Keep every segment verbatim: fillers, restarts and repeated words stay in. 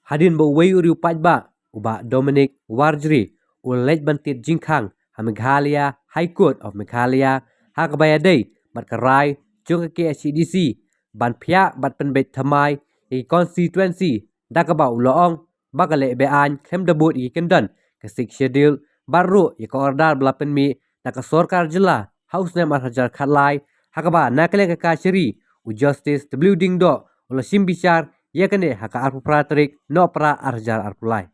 Hadien ba uwei u riew paidbah, u Bah Dominic Warjri, u la leit ban tied jingkhang ha Meghalaya High Court of Meghalaya, ha kaba ïadei bad ka rai jong ka K H A D C ban phiah bad pynbeit thymmai ïa ki constituency, da kaba u la ong ba ka leh be-aiñ khlem da bud ïa ki kyndon ka Sixth Schedule, bad ruh ïa ka order ba la pynmih na ka sorkar jylla ha u snem ar hajar khatlai, ha kaba na ka liang ka kashari, u Justice W Diengdoh u la shim bishar ïa kane ha ka arphew phra tarik Nohprah ar hajar arphew lai.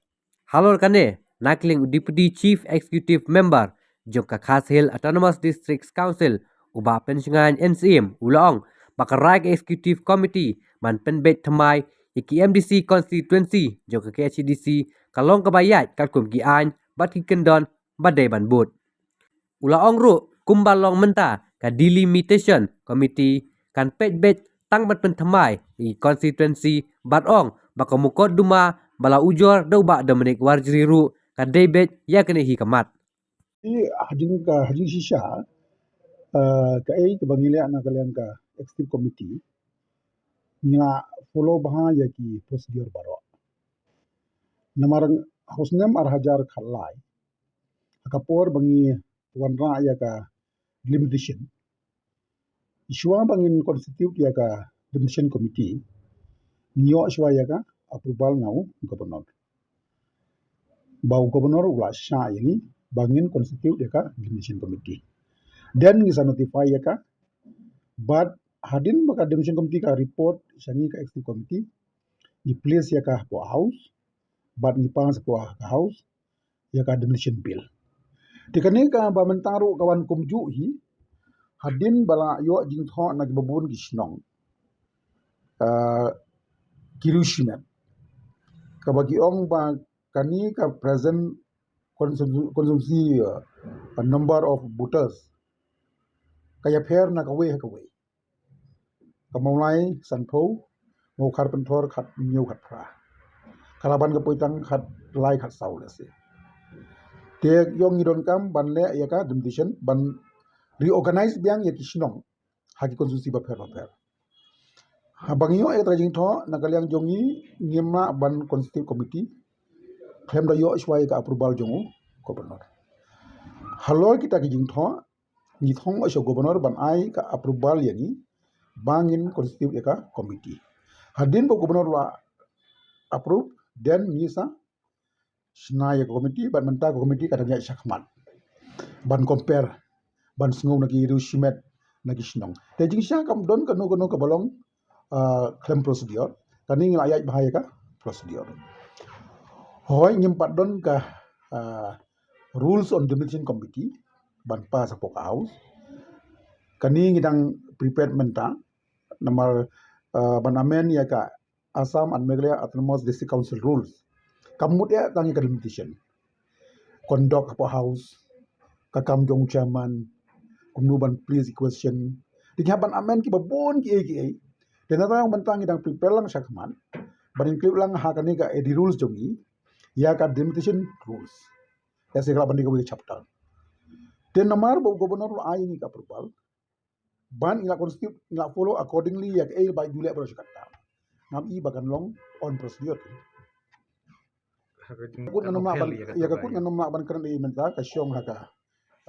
Halor kane, na ka liang u Deputy Chief Executive Member jong ka Khasi Hills Autonomous Districts Council, u Bah Penshngaiñ N Syiem, u la ong ba ka rai ka Executive Committee ban pynbeit thymmai ïa ki M D C constituency jong ka K H A D C ka long kaba ïaid katkum ki aiñ bad ki kyndon ba dei ban bud. U la ong ruh, kumba long mynta, ka Delimitation Committee kan peit beit tang ban pynthymmai ïa ki constituency, bad ong ba ka mukotduma ba la ujor da u Bah Dominic Warjri ruh ka dei beit ïa kane hi ka mat. Hadien ka, hadien shisha, eh, kaei kaba ngi leh na ka liang ka Executive Committee, ngi la follow bha ïa ki procedure baroh. Namar ha u snem ar hajar khatlai, ha ka por ba ngi wanrah ïa ka delimitation, shuwa ba ngin constitute ïa ka Delimitation Committee, ngi ïoh shuwa ïa ka approval na u Governor, ba u Governor u la shah ïa ngi ba ngin constitute ïa ka Delimitation Committee. Then ngi sa notify ïa ka, bad hadien ba ka Delimitation Committee ka report sha ngi ka Executive Committee, ngi place ïa ka hapoh House, bad ngi pass hapoh ka House ïa ka Delimitation Bill. Te kane kaba mynta ruh ka wan kumjuh hi, hadien ba la ïoh jingthoh na kiba bun ki shnong, ah, ki riew shimet, kaba ki ong ba kane ka present constitu-, constituency, ah, number of voters ka ïapher na kawei ha kawei. Ka Mawlai sanphew, Mawkhar Pynthor khathynñiew khatphra, Kalaban ka Poitang khatlai khatsaw lehse. Te ïoh ngi donkam ban leh ïa ka delimitation, ban reorganize biang ïa ki shnong ha ki constituency bapher bapher. Haba ngi ïoh ïa kata ka jingthoh, na ka liang jong ngi, ngim lah ban constitute committee khlem da ïoh shuwa ïa ka approval jong u Governor. Halor kita ki jingthoh, ngi thong sha u Governor ban ai ka approval ïa ngi ba ngin constitute ïa ka committee. Hadien ba u Governor u la approve, then ngi sa shna ïa ka committee, bad mynta ka committee ka dang ïaid shakhmat ban compare, ban sngew na ki riew shimet, na ki shnong. Te jingshisha kam don kano kano kaba long, ah, khlem procedure. Kane ngi la ïaid bha ïa ka procedure. Hooid, ngim pat don ka, ah, rules on delimitation committee ban pass hapoh ka House. Kane ngi dang prepare mynta, namar, ah, ban amend ïa ka Assam and Meghalaya Autonomous District Council Rules. Kam mut ïa tang ïa ka delimitation, conduct hapoh House, ka kam jong chairman, kumno ban place question. Te ngi hap ban amend kiba bun kiei kiei. Te na tang mynta ngi dang prepare lang shakhmat ban include lang ha kane ka A D rules jong ngi ïa ka delimitation rules. Ïa se ka la ban dei kawei ka chapter. Te namar ba u Governor u la ai ïa ngi ka approval, ban ngi la constitute, ngi la follow accordingly ïa kaei ba ju leh baroh shi katta. Ngam i ba kan long on procedure. Ha ka jing- Kut ngan ym lah ban, ïa ka kut ngan ym lah ban kren ei mynta, ka shong ha ka,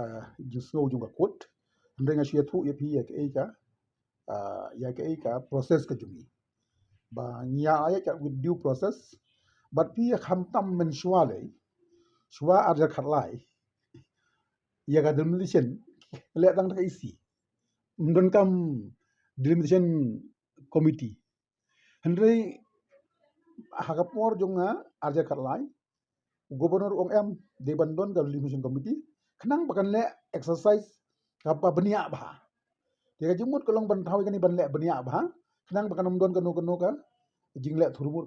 ah, jingsngew jong ka kut. Hynrei nga shu ïathuh ïa phi ïa kaei ka, ah, ïa kaei ka process ka jong ngi. Ba ngi ïa ïa ka with due process. Bad phi ïa khamtam mynshuwa lei, shuwa ar hajar khatlai, ïa ka delimitation leh tang da ka E C. Ym don kam delimitation committee. Hynrei ha ka por jong nga ar hajar khatlai, u Governor u ong em, dei ban don ka delimitation committee khnang ba kan leh exercise kaba bniah bha. Te ka jingmut ka long ban thaw ïa kane ban leh bniah bha khnang ba kan ym don kano kano ka jingleh thurmur.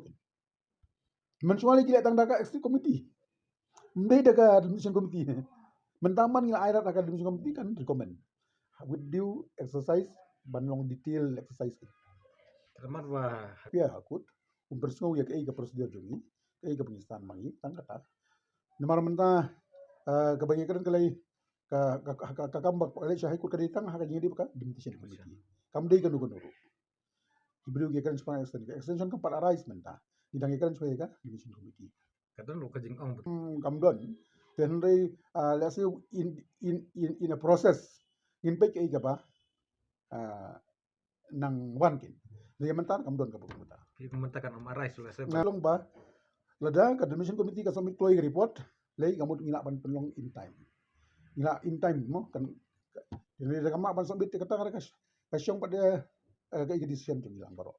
Mynshuwa lei ki leh tang da ka executive committee, ym dei da ka delimitation committee. Mynta man ngi la ai rat ha ka delimitation committee kan recommend with due exercise ban long detail exercise. Te namar ba ïa ha kut, um pynsngew ïa kaei ka procedure jong ngi, kaei kaba ngi sdang ma ngi, tang kata. Namar mynta, eh, kaba ngi kren ka lei, ka, ka, ka, ka kam ba ka leit sha High Court ka dei tang ha ka jingïadei bad ka delimitation committee. Kam dei kano kano ruh. Ki briew ki kren shaphang extension. Ka extension kam pat arise mynta. ngi dang ïakren shuwa ïa ka Devolution Committee. Ka don ruh ka jingong. Hmm, kam don. Te hynrei, ah, let's say in in in in a process ngin peit kaei kaba, ah, nang wan kin. Te mynta kam don kaba mynta. Ki mynta kan ym arise, let's say. Nga long ba lada ka Devolution Committee ka submit kloi ka report, lei ka mut ngi lah ban pynlong in time. Ngi lah in time mo kan. Te lada kam lah ban submit te kata ka ka shong pat de, eh, ka decision jong ngi lang baroh.